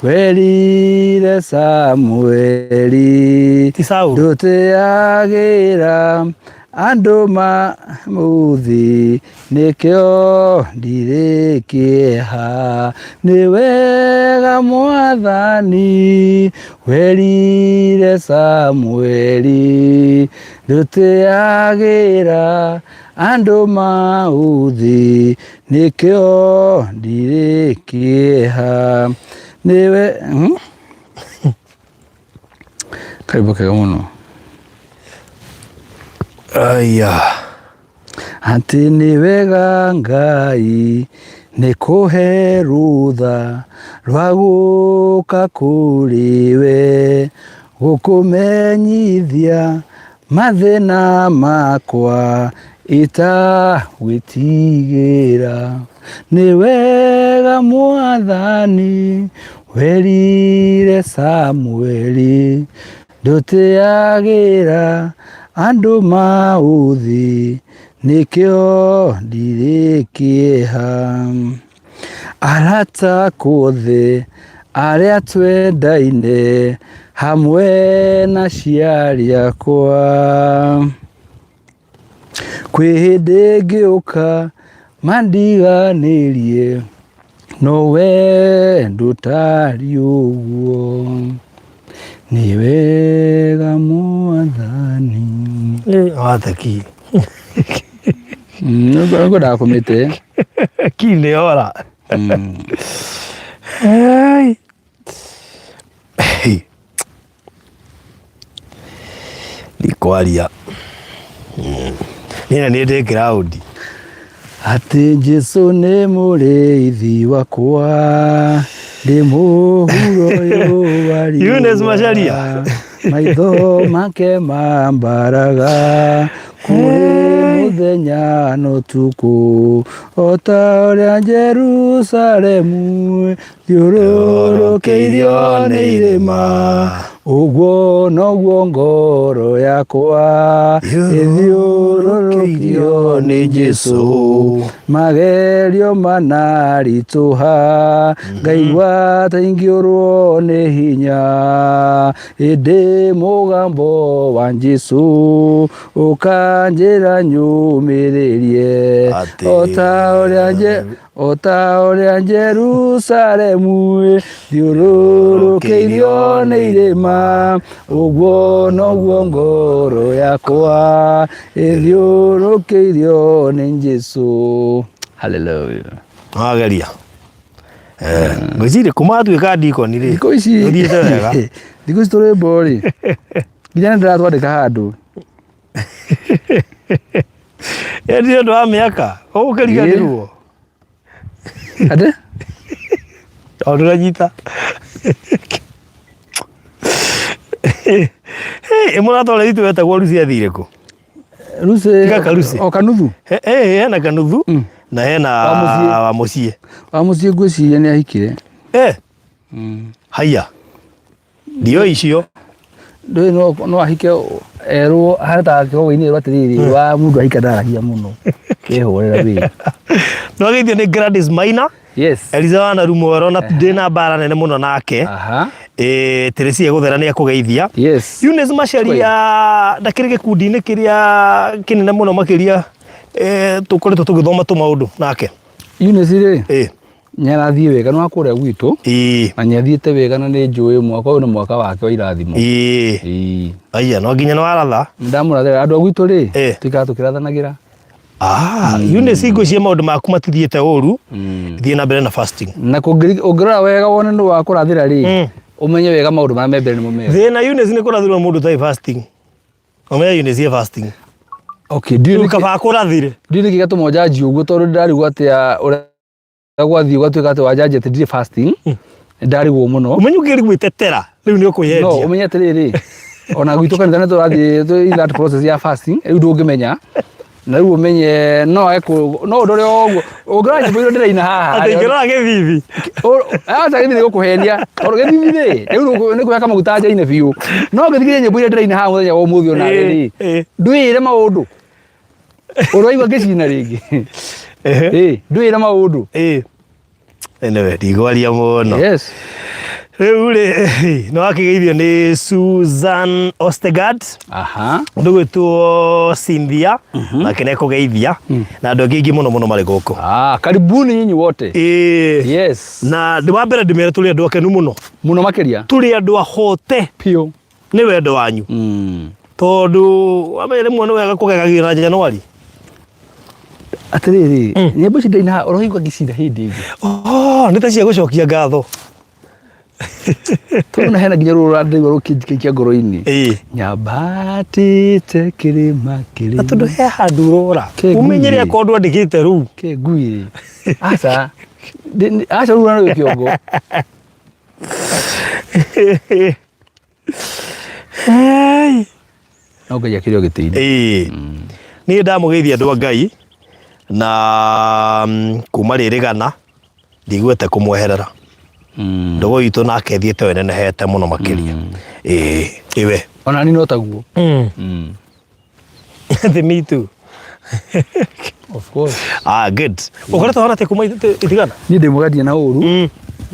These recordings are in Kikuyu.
Werire Samueli Ti Saulu. Ndũtĩagĩra andũ mamuthi nĩkĩo ndirĩ kĩeha. Nĩ wega Mwathani werire Samueli ndũtĩagĩra andũ maũthĩ nĩkĩo ndirĩ kĩeha. Nĩwe Karwĩmbo kega mũno. Aya. Atĩ nĩ wega Ngai nĩ kũhe rũtha rwa gũka kũrĩ we gũkũmenyithia mathĩna makwa itagwĩtigĩra. Nĩ wega Mwathani werire Samueli ndũtĩagĩra andũ maũthĩ nĩkĩo ndirĩ kĩeha. Arata akwa othe arĩa twendaine hamwe na aciari akwa. Kwĩ hĩndĩ ngĩũka mandiganĩrie, no we ndũtariĩ ũguo. Nĩ wega Mwathani. Wateki. Nĩngwendaga kũmĩte. Ki nĩ ora. Hey. Hey. Ndikwaria. Niĩ na niĩ ndĩ ground. Atĩ Jesu nĩ mũrĩithi wakwa ndĩ mũhuro ũyũ wa riũa. Eunice Macharia. Maitho make mambaraga kũrĩ mũthenya na ũtukũ o ta ũrĩa Jerusalemu thiũrũrũkĩirio nĩ irĩma ũguo noguo ngoro yakwa ĩthiũrũrũkĩirio nĩ Jesũ. Magerio manaritũha ngaigua ta ingĩũrwo nĩ hinya ĩndĩ mũgambo wa Jesũ ũkanjĩra nyũmĩrĩrie Atĩ- o ta ũrĩa o ta ũrĩa Jerusalemu thiũrũrũkĩirio nĩ irĩma ũguo noguo ngoro yakwa ĩthiũrũrũkĩirio nĩ Jesũ. Hallelujah. Wageria. Ngwĩciria kuma watuĩka ndikoni rĩ. Thikũ ici Ũthiĩte wega. Thikũ ici tũrwĩmbo rĩ nginya nĩ ndĩratwandĩka handũ. Ĩ nĩ ũndũ wa mĩaka ũgũkĩriganĩrwo. Atĩ? Tondũ ndũranyita. Ĩ mũrata ũrĩa witũ wetagwo Lucy athire kũ? Lucy Tiga Kalucy. O kanuthu. Hena kanuthu na hena Wa mũciĩ. wa mũciĩ. Wa mũciĩ ngwĩciria nĩ ahikire. Haiya. Ndio icio. Ndũĩ no ahike erwo harĩa ta kĩgogo-inĩ erwo atĩrĩrĩ wa mũndũ ahika ndaragia mũno. Kĩhũrĩra wĩ. No geithio nĩ Gladys Maina. Yes. Eliza wa Narumoro na ndĩ na mbara nene mũno nake. Aha. Teresia gũthera nĩ akũgeithia. Yes. Eunice Macharia ndakĩrĩ gĩkundi-inĩ kĩrĩa kĩnene mũno makĩria tũkoretwo tũgĩthoma tũmaũndũ nake. Eunice rĩ nĩarathiĩ wega nĩ wa kũrĩa gwitũ na nĩathiĩte wega na nĩ njũĩ mwaka ũyũ nĩ mwaka wake wa irathimo. Ĩĩ. Aya no nginya nĩ waratha. Nĩndamũrathĩra andũ a gwitũ rĩ tũikaraga tũkĩrathanagĩra. Eunice ngwĩciria maũndũ maku matithiĩte ũru. Thiĩ na mbere na fasting. Na ũngĩrora wega wone nĩ wa kũrathĩra rĩ ũmenye wega maũndũ marĩa me mbere nĩmo mega. Thĩna Eunice nĩ kũrathĩrwo mũndũ ũtarĩ fasting. Ũmenye Eunice ye fasting. Okay, ndiũĩ Rĩu nĩkĩ kaba akũrathire. ndiũĩ nĩkĩ gĩatũma ũnjanji ũguo tondũ ndĩrarigwo atĩa ũrĩa gwathiĩ gwatuĩka atĩ wanjanji atĩ ndirĩ fasting. Nĩndarigwo mũno. Ũmenye ũngĩgeria gwĩtetera rĩu nĩ No ũkwĩyendia. ũmenye atĩrĩrĩ ona gwitũ kanitha nĩ tũrathiĩ twĩ in that process ya fasting rĩu ndũngĩmenya na rĩu ũmenye no age kũ no ũndore o ũguo ũngĩrora nyĩmbo iria ndĩraina haha Atĩ ingĩrora gĩthithi. aca gĩthithi gũkũhenia tondũ gĩthithi rĩ rĩu nĩ kwĩhaka maguta njaine biũ no ngĩthikĩrĩria nyĩmbo iria ndĩraina haha mũthenya wa ũmũthĩ ona rĩ ndwĩre maũndũ ũraigua ngĩcina rĩngĩ ndwĩre maũndũ. Anyway, ndigwaria mũno. Yes. Rĩu rĩ, nĩ wakĩgeithio nĩ Susan Ostegard. Aha. Ũndũ gwĩtwo Cynthia, nake nĩ ekũgeithia, na andũ angĩ aingĩ mũno mũno marĩ gũkũ. Ah, karibuni nyinyi wote. Ĩĩ. Yes. Na ndĩ wa mbere ndĩmere tũrĩ andũ akenu mũno. Muno makiria. Tũrĩ andũ ahote Piũ. nĩ wendo wanyu. Tondũ wamenya rĩmwe nĩ wega kũgegagio na Januari. Atĩrĩrĩ, nyĩmbo ici ndaina ũroigua ngĩcina hĩndĩ ĩngĩ. Oh, nĩ ta cia gũcokia ngatho. Tondũ na hena nginya rũrũ rũrandaigua rũkĩnjikaikia ngoro-inĩ. Ĩĩ. Nyambatĩte kĩrĩma Na tondũ kĩrĩ he handũ ũrora. Kĩ Ũmenyere ngui. akorwo ndwandĩkĩte rũu. kĩ ngui. Aca. Aca rũu rũrarĩ kĩongo. Hey. No Ngai akĩrĩ o gĩtĩ-inĩ. Ĩĩ. Niĩ ndamũgeithia andũ a Ngai na kuma rĩrĩgana ndiguĩte kũmweherera. Ndũgũ itũ nake ĩthiĩte o ĩnenehete mũno makĩria. Ĩĩ, ĩwe. Ona niĩ no taguo. The me too. Of course. Ah, good. Ũkoretwo hana atĩa kuma itigana? Niĩ ndĩ mwega ndirĩ na ũru.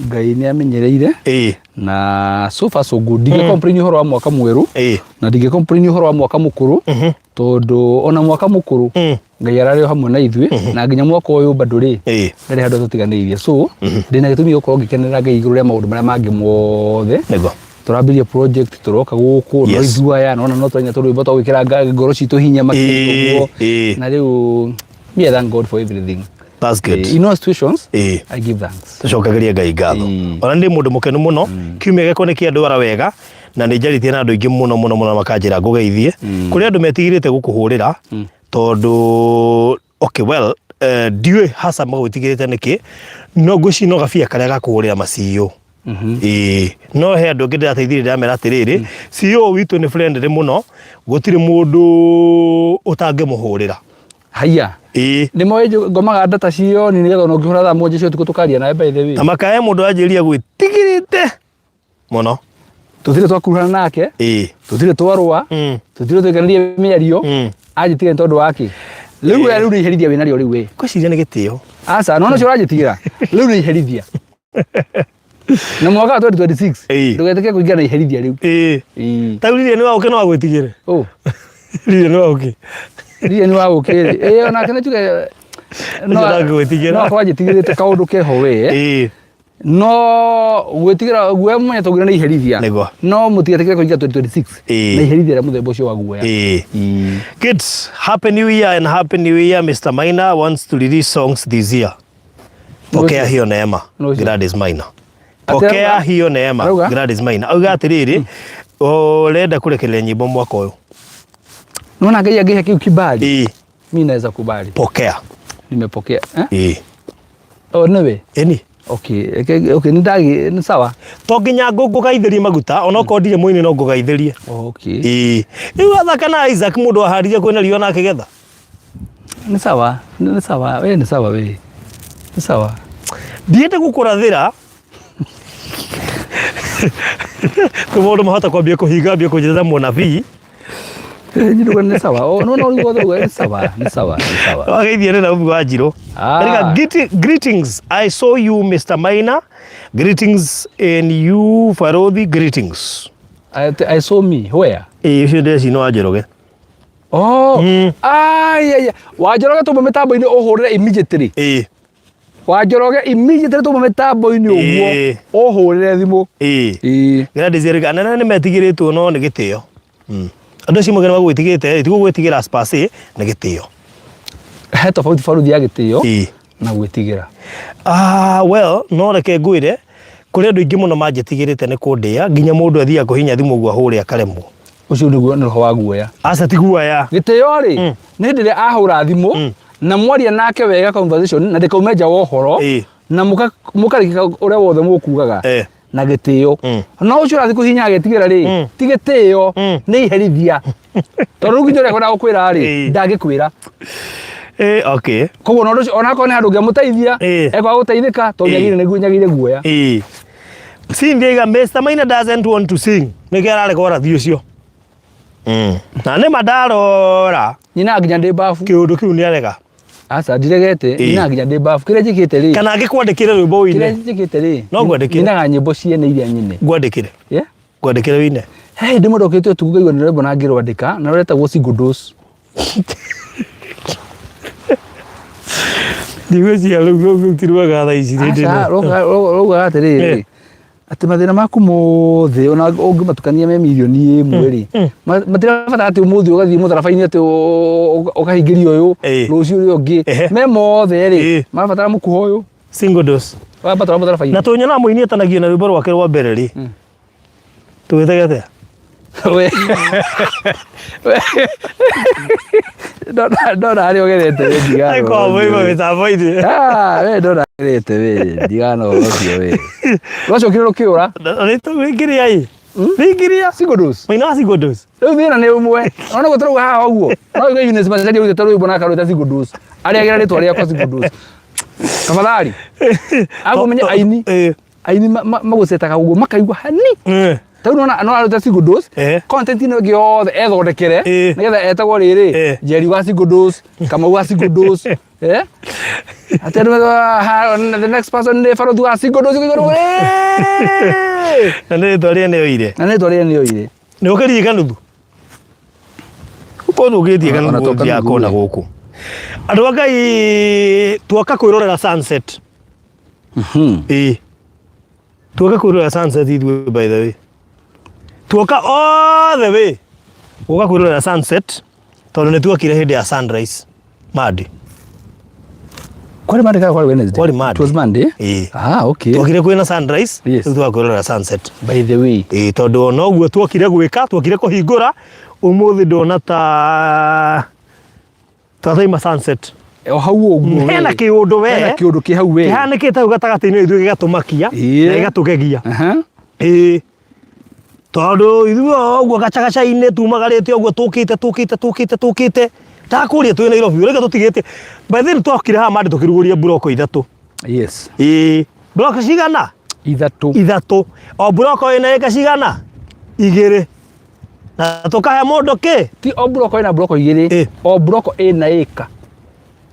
Ngai nĩ amenyereire. Ĩĩ. Na so far so good. Ndingĩ complain ũhoro wa mwaka mwerũ. Ĩĩ. Na ndingĩ complain ũhoro wa mwaka mũkũrũ. Tondũ ona mwaka mũkũrũ Ngai ararĩ o hamwe na ithuĩ na nginya mwaka ũyũ bado rĩ Ĩĩ. ndarĩ handũ atũtiganĩirie. So ndĩna gĩtũmi gĩa gũkorwo ngĩkenera Ngai igũrũ rĩa maũndũ marĩa mangĩ mothe. Nĩguo. Tũrambirie project tũroka gũkũ no Yes. ithuĩ aya nona no twaina tũrwĩmbo twa gwĩkĩra ngoro citũ hinya makĩria Ĩĩ, ũguo. ĩĩ. Na rĩu me I thank God for everything. That's good. In all situations Ĩĩ. I give thanks. Tũcokagĩrie Ngai ngatho. Ĩĩ. Ona nĩ mũndũ mũkenu mũno. Kiumia gĩakwa nĩ kĩandwara wega na nĩ njarĩtie na andũ aingĩ mũno mũno mũno makanjĩra ngũgeithie. Kũrĩ andũ metigĩrĩte gũkũhũrĩra tondũ okay well ndiũĩ hasa magwĩtigĩrĩte nĩkĩ no ngwĩciria no gabia karĩa gakũhũrĩra ma CEO. Ĩĩ no he andũ angĩ ndĩrateithirie ndĩramera atĩrĩrĩ CEO witũ nĩ friendly mũno gũtirĩ mũndũ ũtangĩmũhũrĩra. Haiya. Ĩĩ. Nĩ moĩ ngomaga data cio ni nĩgetha ona ũngĩhũra thaa mũgwanja cia ũtukũ tũkaria nawe by the way. Na makae mũndũ anjĩria gwĩtigĩrĩte mũno. Tũtirĩ twakuruhana nake. Ĩĩ. Tũtirĩ twarũa. Tũtirĩ twaikanĩria mĩario. Anjĩtigĩra nĩ tondũ wa kĩ? Rĩu we rĩu nĩ iherithia wĩnarĩo rĩu we. Ngwĩciria nĩ gĩtĩo. Aca, nona ũcio ũranjĩtigĩra. Rĩu nĩ iherithia. Na mwaka wa 2026 Ĩĩ. ndũgetĩkĩre kũingĩra na iherithia rĩu. Ĩĩ. Ĩĩ. Ta rĩu Lilian wa ũkĩ no agwĩtigĩre. Ũ. Lilian wa ũkĩ. Lilian wa ũkĩ rĩ. Ĩĩ onake nĩ tuge Ũcio ndangĩgwĩtigĩra. no akorwo anjĩtigĩrĩte kaũndũ keho we. Ĩĩ. No gwĩtigĩra guoya mũmenya tũngĩra nĩ iherithia. Nĩguo. No mũtigetĩkĩre kũingĩra 2026 Ĩĩ. na iherithia rĩa mũthemba ũcio wa guoya. Ĩĩ. Ĩĩ. Good. Happy New Year and Happy New Year. Mr. Maina wants to release songs this year. Pokea hiyo neema. Nũcio. Gladys Maina. Atĩ Pokea arauga? hiyo neema. Arauga? Gladys Maina. Auga atĩrĩrĩ, ũrenda kũrekereria nyĩmbo mwaka ũyũ. Nona Ngai angĩhe kĩu kibali. Ĩĩ. Mimi naweza kubali. Pokea. Nimepokea. Eh? Ĩĩ. Oh, nĩwe. Ĩni. Okay, okay, okay, nĩ ndagĩ nĩ sawa. To nginya ngũgaithĩrie maguta onokorwo ndirĩ mũini no ngũgaithĩrie. Okay. Ĩĩ. Rĩu athaka na Isaac mũndũ aharire kwĩna riũa na akĩgetha. Nĩ sawa, nĩ sawa, we nĩ sawa we. Nĩ sawa. Ndiende gũkũrathĩra kwĩ maũndũ mahota kwambia kũhinga ambia kũnjĩta mũnabii. Nĩ nĩ sawa. Oh, no no rĩu nĩ sawa, nĩ sawa, nĩ sawa. Wageithia nĩ Naomi Wanjirũ. Ah. Andĩka, "Greetings, I saw you Mr. Maina. Greetings and you Farodhi, greetings." I saw me where? Ĩĩ ũcio ndĩreciria nĩ Wanjoroge. Oh. Ai ai. Wanjoroge tuma mĩtambo-inĩ ũhũrĩre immediately. Ĩĩ. Wanjoroge immediately tuma mĩtambo-inĩ ũguo Ĩĩ. ũhũrĩre thimũ. Ĩĩ. Ĩĩ. Gladys Erika, anene nĩ metigĩrĩtwo no nĩ gĩtĩo. Andũ acio moige nĩ magwĩtigĩrĩte ti gũgwĩtigĩra as per se, nĩ gĩtĩo. He tofauti baruthi ya gĩtĩo Ĩĩ. na gwĩtigĩra. Ah, well, no reke ngwĩre kũrĩ andũ aingĩ mũno manjĩtigĩrĩte nĩ kũndĩa nginya mũndũ athiaga kũhinya thimũ ũguo ahũre akaremwo. Ũcio nĩguo nĩ roho wa guoya. Aca ti guoya. Gĩtĩo rĩ nĩ hĩndĩ ĩrĩa ahũra thimũ na mwaria nake wega conversation na ndĩkaume nja wa ũhoro Ĩĩ. na mũkarĩkĩka ũrĩa wothe mũkugaga Eh. na gĩtĩo. No ũcio ũrathiĩ kũhihinya agetigĩra rĩ ti gĩtĩo nĩ iherithia. Tondũ rĩu nginya ũrĩa ekwenda gũkwĩra rĩ Ĩĩ. ndangĩkwĩra. Eh, okay. Koguo na ũndũ ũcio onakorwo nĩ handũ ũngĩamũteithia Ĩĩ. ekwaga gũteithĩka tondũ Ĩĩ. nyagĩire nĩguo nyagĩire guoya. Ĩĩ. Cynthia aiga Mr. Maina doesn't want to sing. Nĩkĩo ararega ũrathi ũcio. Na nĩma ndarora Nyina nginya ndĩ babu. kĩũndũ kĩu nĩ arega. Aca ndiregete, Ĩĩ. ninaga nginya ndĩ bafu. Kĩrĩa njĩkĩte rĩ? Kana ngĩkwandĩkĩre rwĩmbo Kĩrĩa ũine? njĩkĩte rĩ? No ngwandĩkĩre. Ninaga nyĩmbo ciene iria nyine. Ngwandĩkĩre. Yeah? Ngwandĩkĩre ũine. He hĩndĩ mũndũ okĩte ũtukũ ngaigua nĩ rwĩmbo na ngĩrwandĩka na rũretagwo single dose. Ndigwĩciria rũu rũu rũtiruaga thaa ici hĩndĩ Aca, ĩno. raugaga atĩrĩrĩ, atĩ mathĩna maku mothe ona ũngĩmatukania me mirioni ĩmwe rĩ, matirabatara atĩ ũmũthĩ ũgathiĩ mũtharaba-inĩ atĩ ũkahingĩria ũyũ, rũciũ ũrĩa ũngĩ, me mothe rĩ, marabatara mũkuha ũyũ. Single dose. Wambatara mũtharaba-inĩ. Na tũnyonaga mũini etanagio na rwĩmbo rwake rwa mbere rĩ, tũgĩtage atĩa? We. Ndona ndona harĩa ũgerete we ndigana Akorwo ũhoro moima ũcio we. mĩtambo-inĩ. Ah, we ndona ũgerete we ndigana ũhoro ũcio we. Rwacokire rũkĩũra. Rĩngĩrĩa ĩ? Rĩngĩrĩa? Single dose. Mũini wa single dose. Rĩu thĩna nĩ ũmwe. Ona guo tũrauga haha ũguo. No uge Eunice Macharia arutĩte rwĩmbo na akarwĩta single dose. Arĩagĩra rĩtwa rĩakwa single dose. Tafadhali. Agũmenye aini. Aini magũcetaga ũguo makaigua hani. Tarĩu nona no arute single dose. Content ĩno ĩngĩ yothe ethondekere. Nĩgetha etagwo rĩrĩ. Njeri wa single dose, Kamau wa single dose. Eh? Atĩ andũ the next person nĩ barothi wa single dose igũrũ. Na nĩ rĩtwa rĩene oire. Na nĩ rĩtwa rĩene oire. Nĩ ũkĩrie kanuthu. Ũkorwo ũkĩtie Ona kanuthu to kanuthu ya kona ĩ. gũkũ. Andũ a Ngai tuoka kwĩrorera sunset. Ĩĩ. Tuoka kwĩrorera sunset ithuĩ by the way. Tuoka all the way gũka kwĩrorera sunset tondũ nĩ tuokire hĩndĩ ya sunrise Monday. Kwari Monday kana kwari Wednesday? Kwari Monday. It was Monday? Ĩĩ. Ah, okay. Tuokire kwĩna sunrise rĩu tuoka kwĩrorera sunset. By the way. Ĩĩ tondũ ona ũguo tuokire gwĩka tuokire kũhingũra ũmũthĩ ndona ta twathaima sunset. O hau ũguo. Hena kĩũndũ we. Hena kĩũndũ kĩ hau we. Kĩhanĩkĩte hau gatagatĩ-inĩ ithuĩ gĩgatũmakia na gĩgatũgegia. Ĩĩ. Tondũ ithuĩ o ũguo gacagaca-inĩ tumagarĩte ũguo tũkĩte tũkĩte tũkĩte tũkĩte ndakũria twĩ Nairobi ũrĩa tũtigĩte by the way twokire haha mandi tũkĩrugũria mburoko ithatũ. Yes. Ĩĩ. Mburoko cigana? Ithatũ. Ithatũ. O mburoko ĩna ĩka cigana? Igĩrĩ. Na tũkahe mũndũ kĩ? Ti o mburoko ĩna mburoko igĩrĩ. O mburoko ĩna ĩka.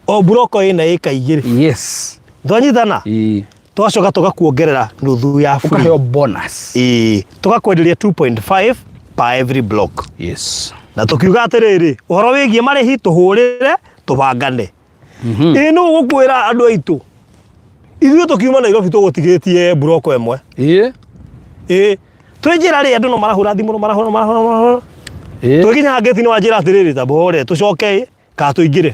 O mburoko ĩna ĩka igĩrĩ. Yes. Twanyitana? Ĩĩ. Tũgacoka tũgakuongerera nuthu ya free. Ũkaheo bonus. Ĩĩ. Tũgakwenderia 2.5 per every block. Yes. Na tũkiuga atĩrĩrĩ, ũhoro wĩgiĩ marĩhi tũhũrĩre tũbangane. Ĩ nũ ũgũkwĩra andũ aitũ? Ithuĩ tũkiuma Nairobi tũgũtigĩtie mburoko ĩmwe. Ĩĩ. Ĩĩ. Twĩ njĩra rĩ andũ no marahũra thimũ no marahũra marahũra marahũra. Ĩĩ. Twĩkinya ngĩti-inĩ wanjĩra atĩrĩrĩ ta bore tũcoke ĩ kana tũingĩre.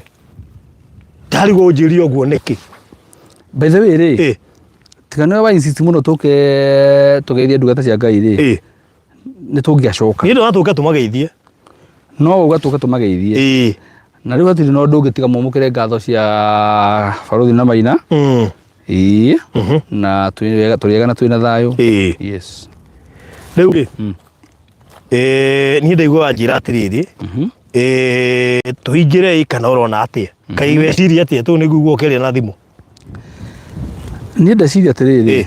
Ndarigwo ũnjĩrie ũguo nĩkĩ? By the way rĩ, Ĩĩ. tiga nĩwe wa insist mũno tũke tũgeithie ndungata cia Ngai rĩ, Ĩĩ. nĩ tũngĩacoka. Niĩ ndona tũke tũmageithie. No uga tũke tũmageithie. Ĩĩ. Na rĩu hatirĩ na ũndũ ũngĩ tiga mwamũkĩre ngatho cia Barũthi na Maina. Ĩĩ. Na tũrĩ ega na twĩna thayũ. Ĩĩ. Yes. Rĩu rĩ, niĩ ndaigua wanjĩra atĩrĩrĩ, tũingĩre ĩ kana ũrona atĩa? Kaĩ weciria atĩa tondũ nĩ ngũigua ũkĩaria na thimũ? Niĩ ndeciria atĩrĩrĩ,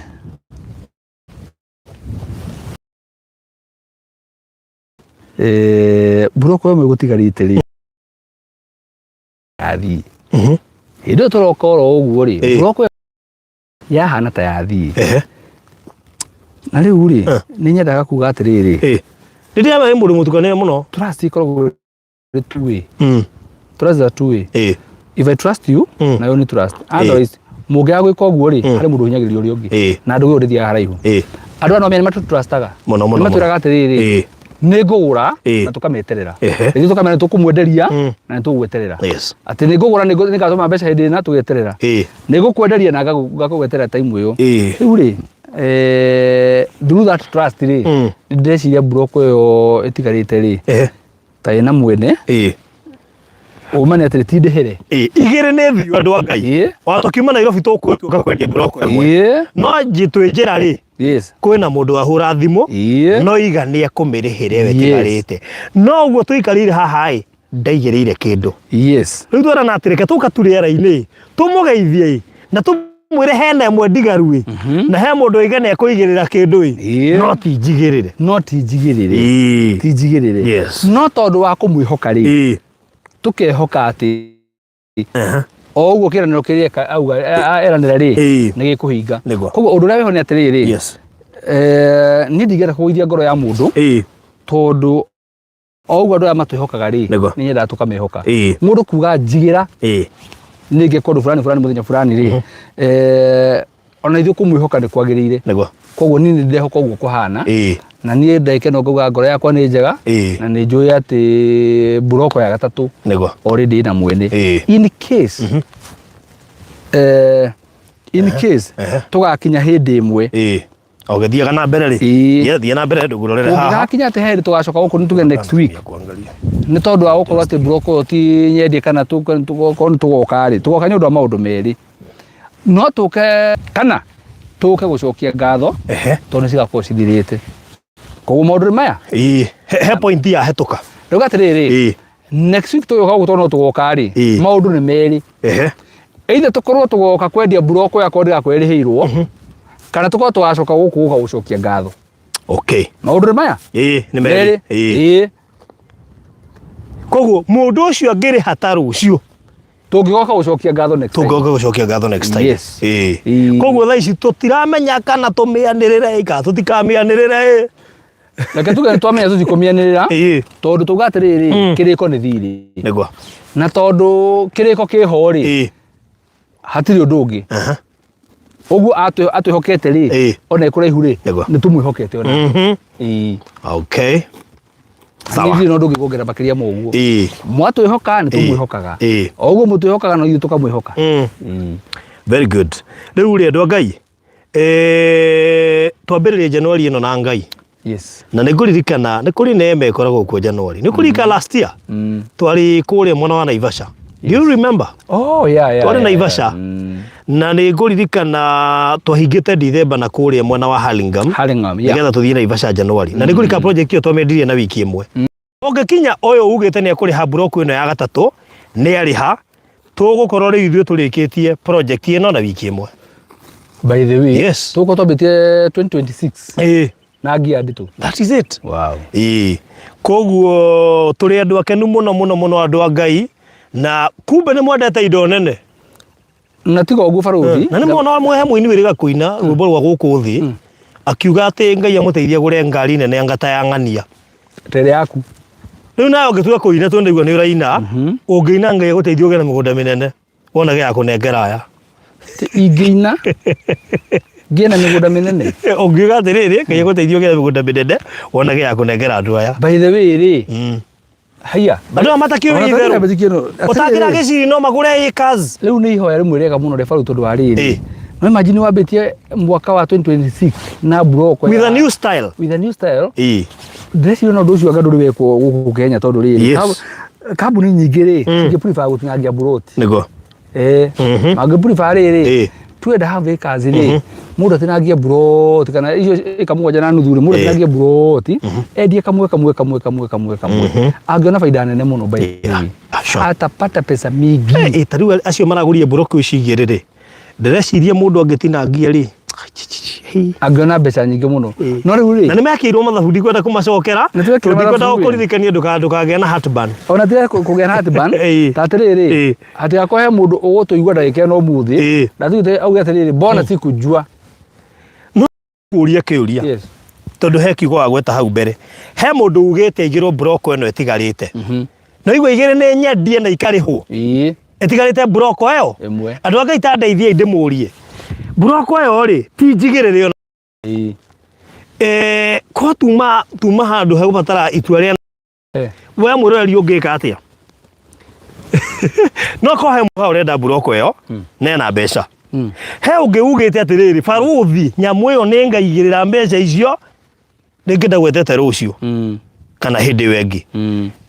mburoko ĩmwe ĩgũtigarĩte rĩ, yathiĩ. Hĩndĩ ĩyo tũroka oro ũguo rĩ, mburoko ĩyo yahana ta yathiĩ. Na rĩu rĩ, nĩ nyendaga kuga atĩrĩrĩ, Nĩ ndĩramenya wĩ mũndũ mũtukanĩre mũno. Trust ĩkoragwo ĩrĩ two way. Trust is a two way. If I trust you, na you trust. Otherwise, mũngĩaga gwĩka ũguo rĩ, harĩ mũndũ ũhinyagĩrĩria ũrĩa ũngĩ. Na ndũgũ ĩyo ndĩthiaga haraihu. Andũ aya no menye nĩ matũtrustaga. Mũno, mũno, Nĩ matwĩraga atĩrĩrĩ, nĩ ngũgũra na tũkameterera. Ithuĩ tũkamenya nĩ tũkũmwenderia na nĩ tũgweterera. Atĩ nĩ ngũgũra nĩ ngatũma mbeca hĩndĩ ĩna tũgeterera. Nĩ ngũkwenderia na ngagũgweterera time ĩyo. Rĩu rĩ, through that trust rĩ, nĩ ndĩreciria mburoko ĩyo ĩtigarĩte rĩ, ta ĩna mwene ũma nĩ atĩrĩ ti ndĩhĩre. Igĩrĩ nĩ thiũ andũ a Ngai. Ona tũkiuma Nairobi tũgũtuĩka kwendia mburoko ĩmwe. No twĩ njĩra rĩ, kwĩna mũndũ wahũra thimũ no iga nĩ ekũmĩrĩhĩra ĩyo ĩtigarĩte. No ũguo tũikarĩire haha ĩ, ndaigĩrĩire kĩndũ. Rĩu twerana atĩ reke tũka tu rĩera-inĩ tũmũgeithie ĩ, na tũmwĩre hena ĩmwe ndigaru ĩ, na he mũndũ oiga nĩ ekũigĩrĩra kĩndũ ĩ, no ti njigĩrĩre. No ti njigĩrĩre. Ti njigĩrĩre. No tondũ wa kũmwĩhoka rĩ, tũkehoka atĩ O ũguo kĩĩranĩro kĩrĩa auga eranĩra rĩ, nĩ gĩkũhinga. Koguo ũndũ ũrĩa wĩho nĩ atĩrĩrĩ, niĩ ndingĩenda kũgũithia ngoro ya mũndũ, tondũ o ũguo andũ aya matwĩhokaga rĩ, nĩ nyendaga tũkamehoka. Mũndũ kuga njigĩra nĩ ngĩka ũndũ fulani fulani mũthenya fulani rĩ, ona ithuĩ kũmwĩhoka nĩ kwagĩrĩire. Koguo niĩ nĩ ndĩrehoka ũguo kũhana, na niĩ ndagĩka ĩno ngauga ngoro yakwa nĩ njega, na nĩ njũĩ atĩ mburoko ya gatatũ already ĩna mwene. In case, in case tũgakinya hĩndĩ ĩmwe, Ũgĩthiaga na mbere rĩ, thiĩ na mbere ndũgũrorere haha. Ũngĩgakinya atĩ he hĩndĩ tũgacoka gũkũ nĩ tuge next week, nĩ tondũ wa gũkorwo atĩ mburoko ĩyo ti nyendie kana tũkorwo nĩ tũgoka rĩ, tũgoka nĩ ũndũ wa maũndũ merĩ. No tũke kana tũke gũcokia ngatho, tondũ nĩ cigakorwo cithirĩte. Koguo maũndũ maya, He point ya hetũka. Rĩu atĩrĩrĩ, next week tũgĩũka gũkũ tondũ no tũgoka rĩ, maũndũ nĩ merĩ. Either tũkorwo tũgoka kwendia mburoko yakwa ndĩgakorwo ĩrĩhĩirwo, kana tũkorwo tũgacoka gũkũ gũka gũcokia ngatho. Maũndũ nĩ maya Nĩ merĩ. Merĩ. Koguo mũndũ ũcio angĩrĩha ta rũciũ, Tũngĩgoka gũcokia ngatho next time. Tũngĩgoka gũcokia ngatho next time. Yes. Koguo thaa ici tũtiramenya kana tũmĩanĩrĩre kana tũtikamĩanĩrĩre. Reke tuge nĩ twamenya tũtikũmĩanĩrĩra, tondũ tuga atĩrĩrĩ, kĩrĩko nĩ thirĩ. Na tondũ kĩrĩko kĩho rĩ, hatirĩ ũndũ ũngĩ. Ũguo atwĩhokete rĩ, ona ĩkũraihu rĩ, nĩ tũmwĩhokete ona. Okay. Sawa. Niĩ no ndũngĩ kuongerera makĩria ma ũguo. Mwatwĩhoka nĩ tũmwĩhokaga. O ũguo mũtwĩhokaga no ithuĩ tũkamwĩhoka. Very good. Rĩu rĩ, andũ a Ngai, twambĩrĩrie January ĩno na Ngai. Na nĩ ngũririkana nĩ kũrĩ neema ĩkoragwo kuo January. Nĩ kũririkana last year twarĩ kũrĩa mwena wa Naivasha. Do you remember? Oh, yeah, yeah, Twarĩ Naivasha. Na nĩ ngũririkana twahingĩte December na kũrĩa mwena wa Hurlingham. Hurlingham, yeah. Nĩgetha tũthiĩ Naivasha January. Na nĩ ngũririkana project ĩyo twamĩendirie na wiki ĩmwe. Ũngĩkinya ũyũ ugĩte nĩ ekũrĩha mburoko ĩno ya gatatũ, nĩ arĩha, tũgũkorwo rĩu ithuĩ tũrĩkĩtie project ĩno na wiki ĩmwe. By the way, tũgũkorwo twambĩtie 2026 na ngia nditũ. That is it. Wow. Koguo tũrĩ andũ akenu mũno mũno mũno, andũ a Ngai, na kumbe nĩ mwendete indo nene. Na tiga ũguo barũthi. Na nĩ mwana wa mwehe mũini wĩrĩga kũina rwĩmbo rwa gũkũ thĩ, akiuga atĩ Ngai amũteithie agũre ngari nene anga ta ya ng'ania. Tere yaku. Rĩu nawe ũngĩtua kũina, tondũ ndaigua nĩ ũraina, ũngĩina Ngai agũteithie ũgĩe na mĩgũnda mĩnene, wonage ya kũnengera aya. Ingĩina ngĩe na mĩgũnda mĩnene. Ũngiuga atĩrĩrĩ, Ngai agũteithie ũgĩe na mĩgũnda mĩnene, wonage ya kũnengera andũ aya. By the way rĩ, haiya. Andũ aya matakĩũĩ Ona itherũ. tarĩ Ũtakĩra gĩciri no magũre acres. Rĩu nĩ ihoya rĩmwe rĩega mũno rĩa barũ tondũ wa rĩrĩ. No imagine wambĩtie mwaka wa 2026 na mburoko With a new style. With a new style. Ndĩreciria na ũndũ ũcio anga ndũrĩ wekwo gũkũ Kenya tondũ rĩrĩ, kambuni nyingĩ rĩ, cingĩ prefer gũtinangia mburoti. Mangĩ prefer rĩrĩ, 2 and a half acres rĩ, mũndũ atinangie mburoti kana icio ĩka 7.5 rĩ, mũndũ atinangie mburoti, endie kamwe kamwe kamwe kamwe kamwe kamwe. Angĩona baida nene mũno by the way. Atapata pesa mingi. Ta rĩu acio maragũrire mburoti ici igĩrĩ rĩ, ndĩreciria mũndũ angĩtinangia rĩ, angĩona mbeca nyingĩ mũno. No rĩu rĩ, na nĩ mekĩirwo mathabu, ndikwenda kũmacokera, Nĩ twekĩrwo tondũ ndikwenda mathabu, ĩ. gũkũririkania ndũkagĩe na heartburn. Ona tiga kũgĩa na heartburn, ta atĩrĩrĩ, hatigakorwo he mũndũ ũgũtũigua ndagĩka ĩno ũmũthĩ, na tugĩte auge atĩrĩrĩ, mbona sikujua. No kũria kĩũria. Tondũ he kiugo wagweta hau mbere, he mũndũ ugĩte aigĩrwo mburoko ĩno ĩtigarĩte. No igua igĩrĩ nĩ nyendie na ikarĩhwo. Ĩtigarĩte mburoko ĩyo. Ĩmwe. Andũ a Ngai ta ndeithiai ndĩmũrie. Mburoko ĩyo rĩ, ti njigĩrĩre ona. Ko tuma handũ hegũbatara itua rĩa we mwĩroreri ũngĩka atĩa? No ko he mũha ũrenda mburoko ĩyo na ena mbeca. He ũngĩ ugĩte atĩrĩrĩ, barũthi nyamũ ĩyo nĩ ngaigĩrĩra mbeca icio rĩngĩ ndagwetete rũciũ kana hĩndĩ ĩyo ĩngĩ.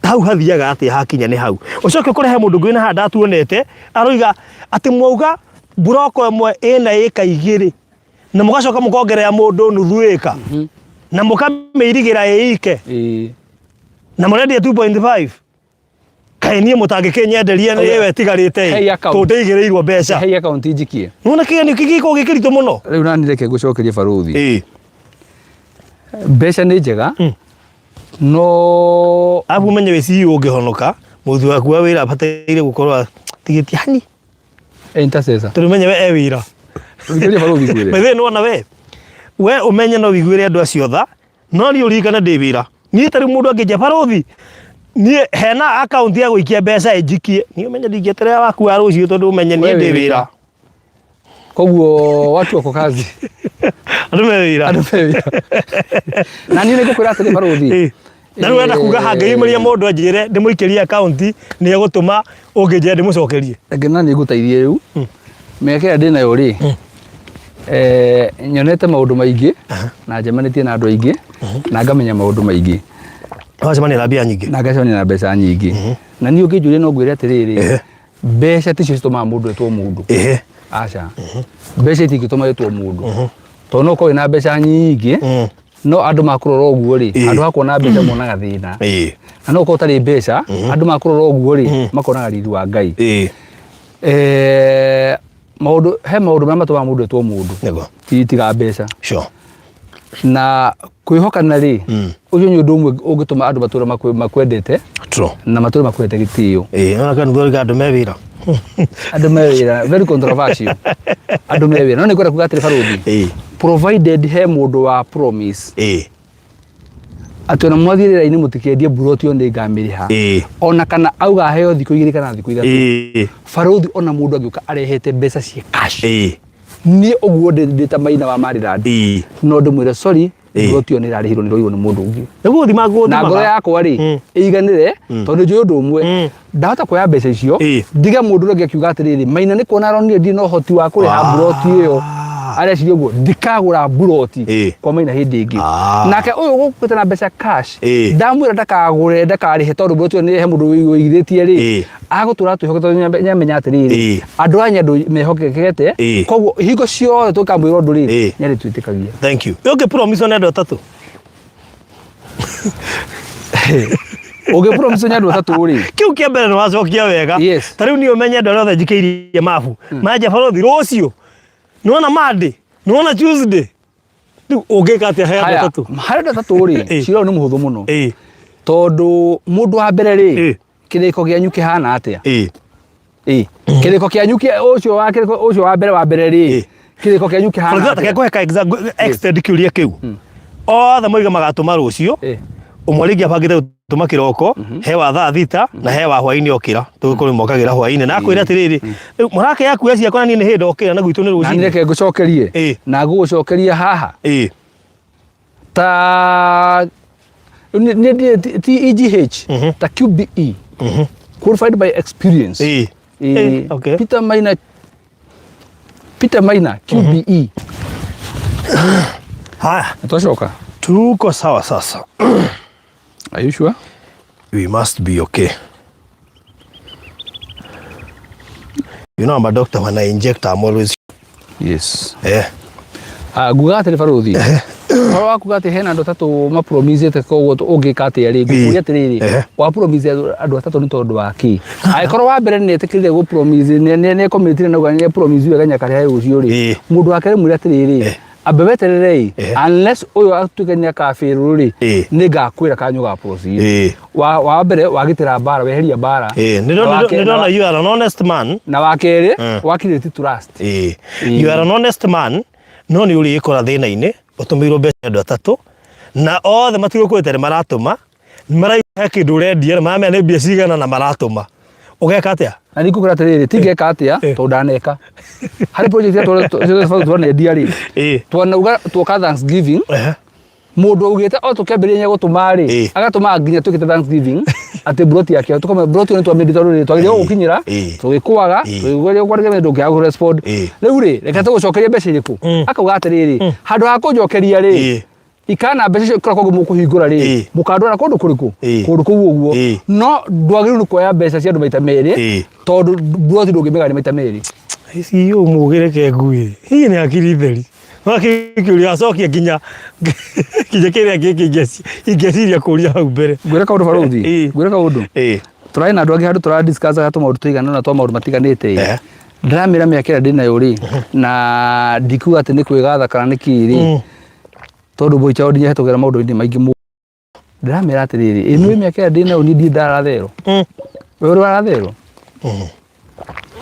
Hau hathiaga atĩa hakinya nĩ hau? Ũcoke ũkore he mũndũ ũngĩ wĩna haha ndatuonete aroiga atĩ mwauga mburoko ĩmwe ĩna ĩka igĩrĩ na mũgacoka mũkongerera mũndũ nuthu ĩka na mũkamĩirigĩra ĩike na mũrendia 2.5. Kaĩ niĩ mũtangĩkĩnyenderia nĩ ĩyo ĩtigarĩte ĩ? Hei account. Tondũ ndaigĩrĩirwo mbeca. Hei account njikie. Nĩwona kĩgeranio kĩngĩ gĩkoragwo gĩ kĩritũ mũno. Rĩu nani reke ngũcokerie barũthi. Mbeca nĩ njega, no Arabu ũmenye wĩ CEO ũngĩhonoka, mũruti waku wa wĩra abataire gũkorwo atigĩtie hani. Intercessor. Tondũ menye we e wĩra. Thikĩrĩria barũthi ngwĩre. By the way, nĩwona we we ũmenye no wĩiguĩre andũ acio tha no niĩ ũririkane ndĩ wĩra. Niĩ ta rĩu mũndũ angĩnjia barũthi niĩ hena akaunti ya gũikia mbeca ĩnjikie niĩ ũmenye ndingĩeterera waku wa rũciũ tondũ ũmenye niĩ We ndĩ wĩ wĩra. Koguo watu wako kazi. Andũ me wĩra. Andũ me wĩra. Na niĩ nĩngũkwĩra atĩrĩ barũthi. Ĩ. Na rĩu wenda kuga hangĩyumĩria mũndũ anjĩre ndĩmũikĩrie akaunti nĩ egũtũma ũngĩnjĩra ndĩmũcokerie. Reke na niĩ ngũteithie rĩu. Mĩaka ĩrĩa ndĩnayo rĩ, eh, nyonete maũndũ maingĩ na njemanĩtie na andũ aingĩ na ngamenya maũndũ maingĩ Wacemania na mbia nyingĩ. na ngacemania na mbeca nyingĩ. Na niĩ ũngĩnjũria no ngwĩre atĩrĩrĩ, mbeca ticio citũmaga mũndũ etwo mũndũ. Aca. Mbeca itingĩtũma wĩtwo mũndũ. Tondũ no ũkorwo wĩna mbeca nyingĩ no andũ makũrora ũguo rĩ, handũ ha kuona mbeca monaga thĩna. Na no ũkorwo ũtarĩ mbeca, andũ makũrora ũguo rĩ, makonaga riri wa Ngai. Eh, maũndũ he maũndũ marĩa matũmaga mũndũ etwo mũndũ. Nĩguo. Ti tiga mbeca. Sure. Na kwĩhokana rĩ, ũcio nĩ ũndũ ũmwe ũngĩtũma andũ matũre makwendete True. na matũre makwendete gĩtĩo. Ĩĩ, ona kanitha ũrĩ andũ me wĩra. Andũ me wĩra, very controversial. Andũ me wĩra. No nĩ ngwenda kuga atĩrĩ barũthi. Provided he mũndũ wa promise. Atĩ ona mwathiĩ rĩera-inĩ mũtikendie mburoti ĩyo nĩ ngamĩrĩha. Ona kana auga aheo thikũ igĩrĩ kana thikũ ithatũ. Barũthi ona mũndũ angĩũka arehete mbeca ciĩ cash. Niĩ ũguo ndĩ ta Maina wa Maryland. No ndĩmwĩre sorry, mburoti ĩyo nĩ ĩrarĩhirwo nĩ ĩroirwo nĩ mũndũ ũngĩ. Nĩguo gũthima ngũthima. Na ngoro yakwa rĩ, ĩiganĩre tondũ nĩ njũĩ ũndũ ũmwe. Ndahota kuoya mbeca icio, ndige mũndũ ũrĩa ũngĩ akiuga atĩrĩrĩ, Maina nĩ kuona aronire ndirĩ na ũhoti wa kũrĩha mburoti ĩyo. Areciria ũguo, ndikagũra mburoti kwa Maina hĩndĩ ĩngĩ. Nake ũyũ ũgũkĩte na mbeca cash, ndamwĩra ndakagũre, ndakarĩhe tondũ mburoti ĩyo nĩ he mũndũ ũigithĩtie rĩ, agũtũra atwĩhokete tondũ nĩamenya atĩrĩrĩ, andũ aya nĩ andũ mehokekete, koguo hingo ciothe tũkamwĩra ũndũ rĩ, nĩarĩtwĩtĩkagia. Thank you. Ũngĩ promise nĩ andũ atatũ. Ũngĩ promise nĩ andũ atatũ rĩ. Kĩu kĩa mbere nĩ wacokia wega. Yes. Ta rĩu niĩ ũmenye andũ arĩa othe njikĩirie mabu. Manja barũthi rũciũ. Nĩwona Monday, nĩwona Tuesday. Rĩu ũngĩka atĩa he andũ Haya, atatũ? harĩ andũ atatũ rĩ, cira ũyũ nĩ mũhũthũ mũno. Tondũ mũndũ wa mbere rĩ, kĩrĩko gĩanyu kĩhana atĩa? Ĩ, kĩrĩko kĩanyu kĩa ũcio wa kĩrĩko ũcio wa mbere wa mbere rĩ, kĩrĩko kĩanyu kĩhana For example, atĩa? reke ngũhe ka extend kĩũria kĩu. Othe moiga magatũma rũciũ. Ũmwe rĩngĩ abangĩte gũtũma kĩroko, he wa thaa thita na he wa hwaĩ-inĩ okĩra. Tũgĩkorwo mokagĩra hwaĩ-inĩ. Na akwĩra atĩrĩrĩ, rĩu mũrake akuoya ciakwa na niĩ nĩ hĩndĩ ndokĩra na gwitũ nĩ Na niĩ rũcinĩ. reke ngũcokerie. Na ngũgũcokeria haha. Ta ti EGH, ta QBE. Qualified by experience. Okay. Peter Maina, Peter Maina, QBE. Haya. Twacoka. Tuko sawa sasa. Are you sure? We must be okay. You know I'm a doctor when I inject I'm always Yes. Eh. Ah, nguga atĩrĩ barũthi. Ũhoro wa kuga atĩ hena andũ atatũ mapromisĩte koguo ũngĩka atĩa rĩ, ngũkũria atĩrĩrĩ, wa promise andũ atatũ nĩ tondũ wa kĩ? Angĩkorwo wa mbere nĩ etĩkĩrire gũ promise, nĩ nĩ nĩ commitire na uga nĩ promise wega nĩakarĩha rũciũ rĩ, mũndũ wa kerĩ mwĩre atĩrĩrĩ, ambe weterere ĩ, unless ũyũ atuĩke nĩ akabĩrwo rĩ, nĩ ngakwĩra kana nĩ ũga proceed. Wa wa mbere wagitĩra mbara, weheria mbara. Nĩ Na wa ke- ndona you are an honest man. Na wa kerĩ, wa create trust. You are an honest man no nĩ ũrĩĩkora thĩna-inĩ ũtũmĩirwo mbeca nĩ andũ atatũ na othe matigũkwĩte nĩ maratũma maraigua he kĩndũ ũrendia na maramenya nĩ mbia cigana na maratũma ũgeka atĩa? Na nĩ ngũkwĩra atĩrĩrĩ, ti ngeka atĩa tondũ ndaneka. Harĩ project ĩrĩa twanendia rĩ, twanauga tuoka Thanksgiving, Mũndũ augĩte o tũkĩambĩrĩria nĩegũtũma rĩ, agatũma nginya twĩkĩte Thanksgiving atĩ mburoti yake tũkamwĩra mburoti ĩyo nĩtwamĩendia tondũ rĩrĩ twagĩrĩirwo gũgũkinyĩra tũgĩkwaga tũgĩgeria gũkwandĩkĩra ndũngĩaga kũ respond rĩu rĩ reke tũgũcokerie mbeca irĩkũ akauga atĩrĩrĩ handũ ha kũnjokeria rĩ ikana mbeca icio kũrĩa kũngĩ mũkũhingũra rĩ mũkandwara kũndũ kũrĩkũ kũndũ kũu ũguo no ndwagĩrĩirwo nĩ kuoya mbeca cia andũ maita merĩ tondũ mburoti ndũngĩmĩgania maita merĩ. Ici ũmũgĩ reke ngue hihi nĩ hakiri theri. Kĩũria acokia nginya nginya kĩrĩa kĩngĩ ingĩciria kũria hau mbere. Ngwĩre kaũndũ barũthi, ngwĩre kaũndũ. Tũrarĩ na andũ angĩ handũ tũra discuss ga tũmaũndũ tũigana ũna twa maũndũ matiganĩte ĩ. Ndĩramĩra mĩaka ĩrĩa ndĩnayo rĩ, na ndikuga atĩ nĩ kwĩgatha kana nĩ kĩ rĩ, tondũ boy child nĩ ahĩtũkagĩra maũndũ-inĩ maingĩ mũno. Ndĩramera atĩrĩrĩ, ĩ nĩũĩ mĩaka ĩrĩa ndĩnayo niĩ ndirĩ ndaratherwo? We ũrĩ waratherwo?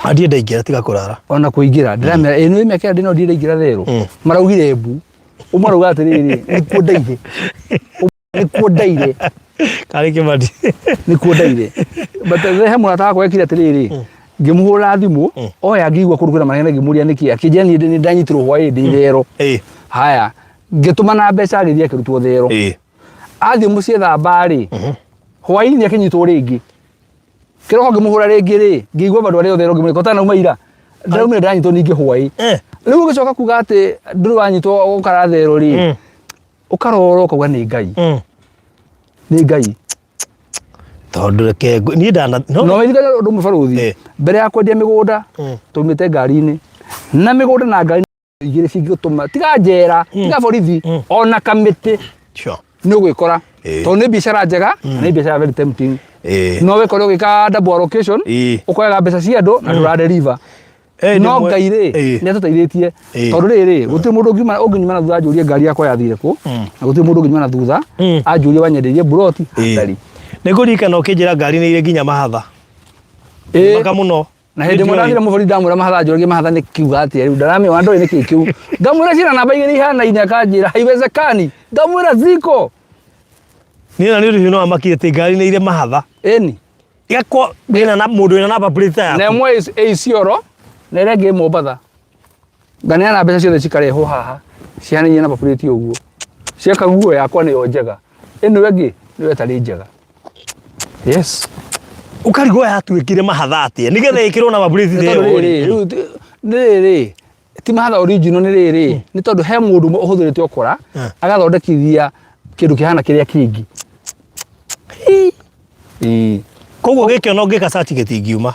Andiĩ ndaingĩra tiga kũrara. Ona kũingĩra ndĩramera ĩ nĩ mĩaka ĩrĩa ndĩno ndirĩ ndaingĩra therũ. Maraugire mbu. Ũmwe arauga atĩrĩrĩ, nĩkuo ndaire. Nĩkuo ndaire. Karĩ kĩmani. Nĩkuo ndaire. But he mũrata wakwa ekire atĩrĩrĩ, ngĩmũhũrĩra thimũ, oya ngĩigua kũndũ kwĩna manene ngĩmũria nĩkĩ, akĩnjĩra niĩ nĩ ndanyitirwo hwaĩ ndĩ thero. Haya, ngĩtũmana mbeca agĩthiĩ akĩrutwo thero. Athiĩ mũciĩ thamba rĩ, hwaĩ-inĩ akĩnyitwo rĩngĩ. Kĩroko ngĩmũhũra rĩngĩ rĩ, ngĩigua bado arĩ o thero ngĩmũria ko ũtanauma ira. Ndĩraumire ndĩranyitwo ningĩ hwaĩ. Rĩu ũgĩcoka kuga atĩ ndũrĩ wanyitwo ũkara thero rĩ, ũkarora ũkauga nĩ Ngai. Nĩ Ngai. Tondũ reke niĩ ndana no No wĩririkane ũndũ ũmwe barũthi. Mbere ya kwendia mĩgũnda, twaumĩte ngari-inĩ. Na mĩgũnda na ngari igĩrĩ cingĩgũtũma tiga njera, tiga borithi, ona kamĩtĩ nĩ ũgwĩkora. Tondũ nĩ biacara njega, na nĩ biacara very tempting. No wĩkore ũgĩka double allocation, ũkoyaga mbeca cia andũ na ndũra deliver. No Ngai rĩ, nĩ atũteithĩtie. Tondũ rĩrĩ, gũtirĩ mũndũ ũngiuma ũngĩnyuma na thutha anjũrie ngari yakwa yathire kũ, na gũtirĩ mũndũ ũngĩnyuma na thutha anjũrie wanyendeirie mburoti, hatarĩ. Nĩ ngũririkana ũkĩnjĩra ngari nĩ irĩ nginya mahatha. Maka mũno. Na hĩndĩ ĩmwe ndathire mũborithi ndamwĩra mahatha anjũragia mahatha nĩ kiuga atĩa rĩu ndaramenya ona ndoĩ nĩkĩ kĩu. Ngamwĩra ciĩna namba igĩrĩ ihanaine akanjĩra haiwezekani. Ngamwĩra ziko. Niĩ na nĩ ũndũ ũcio no amakire atĩ ngari nĩ irĩ mahatha. Ĩni. Igakwo wĩna na mũndũ wĩna namba plate yaku. Na ĩmwe ĩ Isiolo na ĩrĩa ĩngĩ ĩ Mombatha. Nganeana mbeca ciothe cikarehwo haha cihanaine namba plate ũguo. Cia kaguo yakwa nĩyo njega. Ĩno ĩngĩ nĩyo ĩtarĩ njega. Yes. Ũkarigwo yatuĩkire mahatha atĩa nĩgetha ĩkĩrwo namba plate Nĩ tondũ ĩyo. rĩrĩ, rĩu nĩ rĩrĩ, ti mahatha original nĩ rĩrĩ, nĩ tondũ he mũndũ ũmwe ũhũthĩrĩte ũkora agathondekithia kĩndũ kĩhana kĩrĩa kĩngĩ. Ĩĩ. Koguo gĩkĩ ona ũngĩka search gĩtingiuma.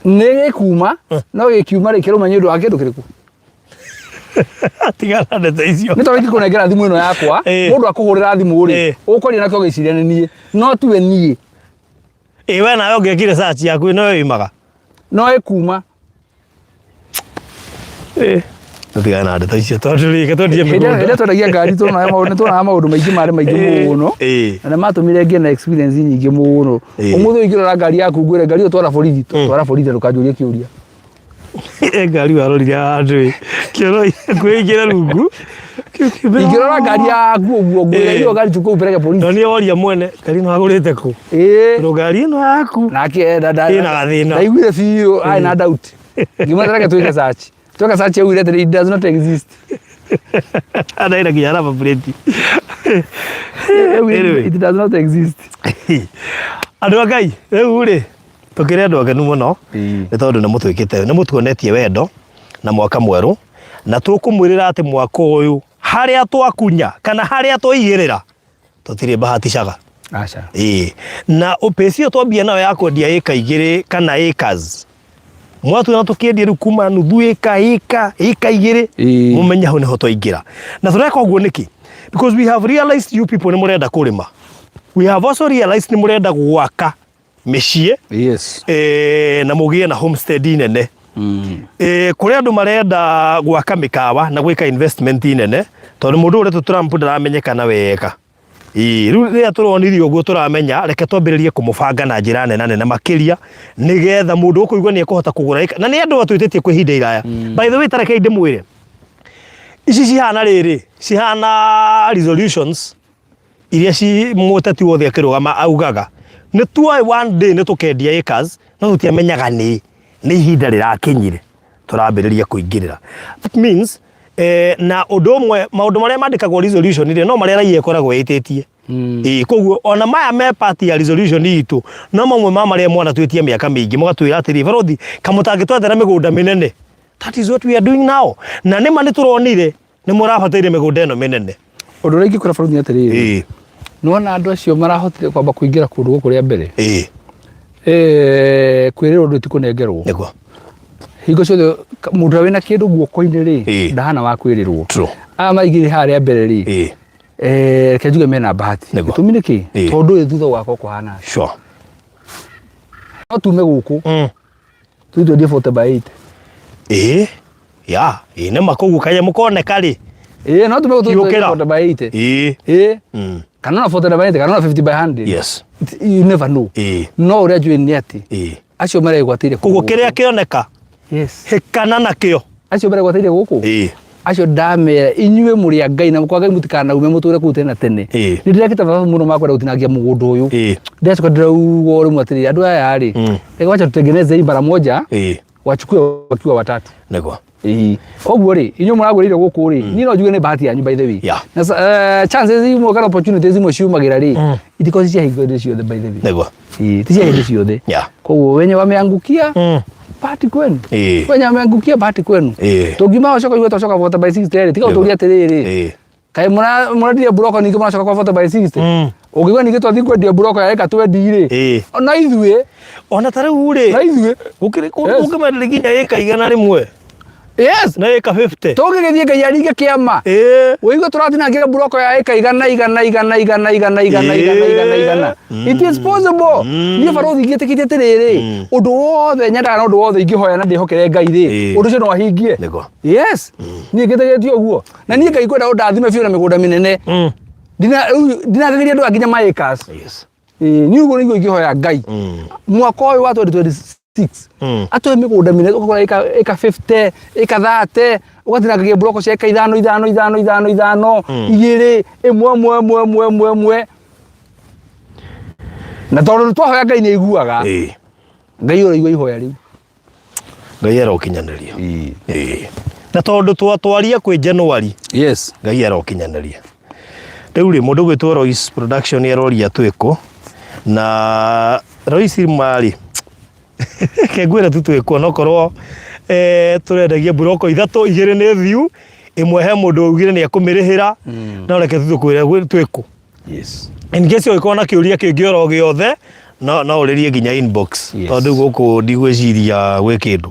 Nĩ gĩkuma, no gĩkiuma rĩ kĩrauma nĩ ũndũ wa kĩndũ kĩrĩkũ? Tigana na ndeto icio. Nĩ tondũ ingĩkũnengera thimũ ĩno yakwa, mũndũ akũhũrĩra thimũ rĩ, ũkwaria nake ũgĩciria nĩ niĩ, no tiwe niĩ. Ĩ we nawe ũngĩekire search yaku no yumaga. No ĩkuma. Tũtigane na ndeto icio tondũ rĩ twendie Hĩndĩ ĩrĩa mĩgũnda. twendagia ngari tuonaga maũndũ nĩ tuonaga maũndũ maingĩ marĩ maingĩ mũno. Na nĩ matũmire ngĩe na experience nyingĩ mũno. Ũmũthĩ ũyũ ingĩrora ngari yaku ngwĩre ngari ĩyo twara borithi, twara borithi na ndũkanjũrie kĩũria. Ĩ ngari warorire handũ ĩ kĩoro kwĩingĩra rungu. Ingĩrora ngari yaku ũguo ngwĩre hiyo ngari chukua upeleke polisi. Na niĩ woria mwene ngari ĩno agũrĩte kũ? Tondũ ngari ĩno yaku Nake ĩna gathĩna. Ndaiguire biũ arĩ na doubt. Ngĩmwĩra reke twĩke search. Tweka search yaugire atĩrĩ it does not exist. Anaina nginya namba plate. Yaugire Anyway. it does not exist. Andũ a Ngai rĩu rĩ tũkĩrĩ andũ akenu mũno nĩ tondũ nĩ mũtwĩkĩte nĩ mũtuonetie wendo na mwaka mwerũ na tũkũmwĩrĩra atĩ mwaka ũyũ harĩa twakunya kana harĩa twaigĩrĩra tũtirĩ bahaticaga. Aca. Ĩĩ. Na pace ĩyo twambia nayo ya kwendia ĩka igĩrĩ kana acres mwatuona tũkĩendia rĩu kuma nuthu ĩka ĩka ĩka igĩrĩ Ĩĩ. mũmenye hau nĩho twaingĩra na tũreka ũguo nĩkĩ because we have realized you people nĩ mũrenda kũrĩma we have also realized nĩ mũrenda gwaka mĩciĩ Yes. eh, na mũgĩe na homestead nene Eh, kũrĩ andũ marenda gwaka mĩkawa na gwĩka investment nene tondũ mũndũ ũretwo Trump ndaramenyekana wega Ĩĩ, rĩu rĩrĩa tũronirio ũguo tũramenya reke twambĩrĩrie kũmũbanga na njĩra nene nene makĩria nĩgetha mũndũ ũkũigua nĩ ekũhota kũgũra ĩka na nĩ andũ atwĩtĩtie kwa ihinda iraya by the way tarekei ndĩmwĩre ici cihana rĩrĩ cihana resolutions iria ci mũteti wothe akĩrũgama augaga nĩ tuoĩ one day nĩ tũkendia acres no tũtiamenyaga nĩ nĩ ihinda rĩrakinyire tũrambĩrĩria kũingĩrĩra that means eh, na ũndũ ũmwe maũndũ marĩa mandĩkagwo resolution rĩ no marĩa raia ĩkoragwo ĩtĩtie Ĩĩ, koguo ona maya me part ya resolution itũ no mamwe ma marĩa mwanatwĩtia mĩaka mĩingĩ mũgatwĩra atĩrĩ barothi kamũtangĩtwethera mĩgũnda mĩnene that is what we are doing now na nĩma nĩ tũronire nĩ mũrabataire mĩgũnda ĩno mĩnene Ũndũ ũrĩa ingĩkwĩra bũrũri nĩ atĩrĩrĩ, Ĩĩ, nĩwona andũ acio marahotire kwamba kũingĩra kũndũ gũkũ rĩa mbere ĩĩ, Eh, kwĩrĩrwo ndũ ti kũnengerwo nĩguo hingo ciothe mũndũ ũrĩa wĩna kĩndũ guoko-inĩ rĩ Ĩĩ. ndahana wa kwĩrĩrwo True. aya maingĩrire haha rĩa mbere rĩ Ĩĩ, eh, reke njuge mena bahati Nĩguo. gĩtũmi nĩ kĩ Ĩĩ. tondũ ũyũ thutha ũgakorwo kũhana atĩa. sure no tume gũkũ Mm. tũthiĩ twendie 40 by 8 Ĩĩ, ya, ĩĩ nĩ ma koguo kanyamũ koneka rĩ ĩĩ no tume gũkũ tũthiĩ Yũkĩra. 40 by 8 Ĩĩ. ĩĩ Mm. kana ona 40 by 8 kana ona 50 by 100 Yes. you never know Ĩĩ. no ũrĩa njũĩ nĩ atĩ Ĩĩ. Acio maregwatĩire Koguo kĩrĩa kĩoneka Yes. hĩkana nakĩo. Acio maregwatĩire gũkũ. Acio ndamera inyuĩ mũrĩ a Ngai na kwa Ngai mũtikanaume mũtũre kũu tene na tene. Nĩ ndĩrekĩte mathabu mũno ma kwenda gũtinangia mũgũnda ũyũ. Ndĩracoka ndĩrauga o rĩmwe atĩrĩrĩ andũ aya rĩ, reke wacha tutengeneze hii mara moja wachukue wakiwa watatu. Nĩguo. Ĩĩ. Koguo rĩ, inyuĩ mũragũrĩire gũkũ rĩ, niĩ no njuge nĩ bahati yanyu by the way. Na chances imwe kana opportunities imwe ciumagĩra rĩ, itikoragwo ci cia hingo hĩndĩ ciothe by the way. Nĩguo. Ĩĩ, ti cia hĩndĩ ciothe. Koguo wenye wameangukia bahati kwenu. Wenye wameangukia bahati kwenu. Tũngiuma ũcoka igue twacoka 40 by 60 rĩ, tiga ũtũrie atĩrĩrĩ. Kaĩ mũrendirie mburoko ningĩ mũracoka kwa 40 by 60? Ũngĩigua ningĩ twathiĩ kwendia mburoko ya ĩka twendi rĩ, ona ithuĩ, Ona ta rĩu rĩ, na ithuĩ. Gũkĩrĩ Yes. ũngĩmenderia nginya ĩka 100 Yes. na ĩka 50. Tũngĩgĩthiĩ Ngai aringe kĩama. Ũigue tũratinangia mburoko ya ĩka igana igana igana igana igana igana igana igana igana. It is possible. Niĩ barũthi ngĩtĩkĩtie atĩrĩrĩ, ũndũ wothe nyendaga na ũndũ wothe ingĩhoya na ndĩhokere Ngai rĩ, ũndũ ũcio no ahingie. Nĩguo. Yes. Niĩ ngĩtĩkĩtie ũguo. Na niĩ Ngai kwenda ũndathime biũ na mĩgũnda mĩnene. Ndinagagĩria andũ nginya ma acres. Yes. Ĩĩ, niĩ ũguo nĩguo ingĩhoya Ngai. Mwaka ũyũ wa 2026 atũhe mĩgũnda mĩnene ũgakora ĩka 50, ĩka 30, ũgatinangagia mburoko cia ĩka ithano ithano ithano ithano ithano, igĩrĩ, ĩmwe ĩmwe ĩmwe ĩmwe ĩmwe ĩmwe. Na tondũ twahoya Ngai nĩ aiguaga. Ngai ũraigua ihoya rĩu. Ngai arokinyanĩria. Na tondũ twatwaria kwĩ January. Yes. Ngai arokinyanĩria. Rĩu rĩ mũndũ gwĩtwo Royce Production aroria twĩkũ na Royce marĩ ke ngwĩre tu twĩkũ onokorwo tũrendagia mburoko ithatũ igĩrĩ nĩ thiu ĩmwe he mũndũ augire nĩ ekũmĩrĩhĩra no reke tu tũkwĩre twĩkũ. Yes. In case ũngĩkorwo na kĩũria kĩngĩ oro gĩothe no no ũrĩrie nginya inbox. Yes. Tondũ gũkũ ndigwĩciria gwĩ kĩndũ.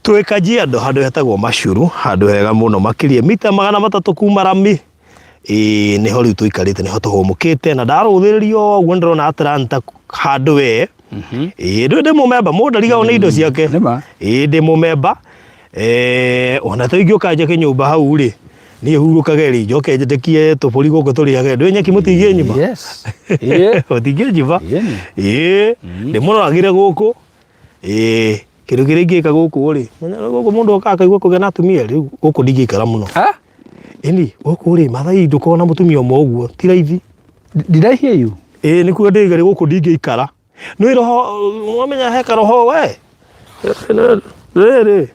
Twĩ Kajiado handũ hetagwo Mashuru, handũ hega mũno makĩria mita 300 kuma rami. Ĩĩ nĩho rĩu tũikarĩte nĩho tũhũmũkĩte na ndarũthĩrĩria ũguo ndĩrona Atlanta handũ we. Ĩĩ ndĩ ndĩ mũmemba mũndũ ndarigagwo nĩ indo ciake. Nĩma. Ĩĩ ndĩ mũmemba. Ona to ingĩũka njake nyũmba hau rĩ, niĩ hurũkage rĩ, njoke njĩtĩkie tũbũri gũkũ tũrĩage, ndũĩ nyeki mũtingĩnyima? Yes. Ĩĩ. Mũtingĩnyima? Ĩni. Ĩĩ, ndĩmũroragĩre gũkũ. Ĩĩ, kĩndũ kĩrĩa ingĩka gũkũ rĩ, gũkũ mũndũ okaga akaigua kũgĩa na atumia rĩu gũkũ ndingĩikara mũno. Ha? Ĩni, gũkũ rĩ, Maathai ndũkoragwo na mũtumia ũmwe ũguo, ti raithi. Did I hear you? Ĩĩ nĩkuo ndĩiga rĩ gũkũ ndingĩikara. Nĩ roho, wamenya he karoho we. Rĩrĩ.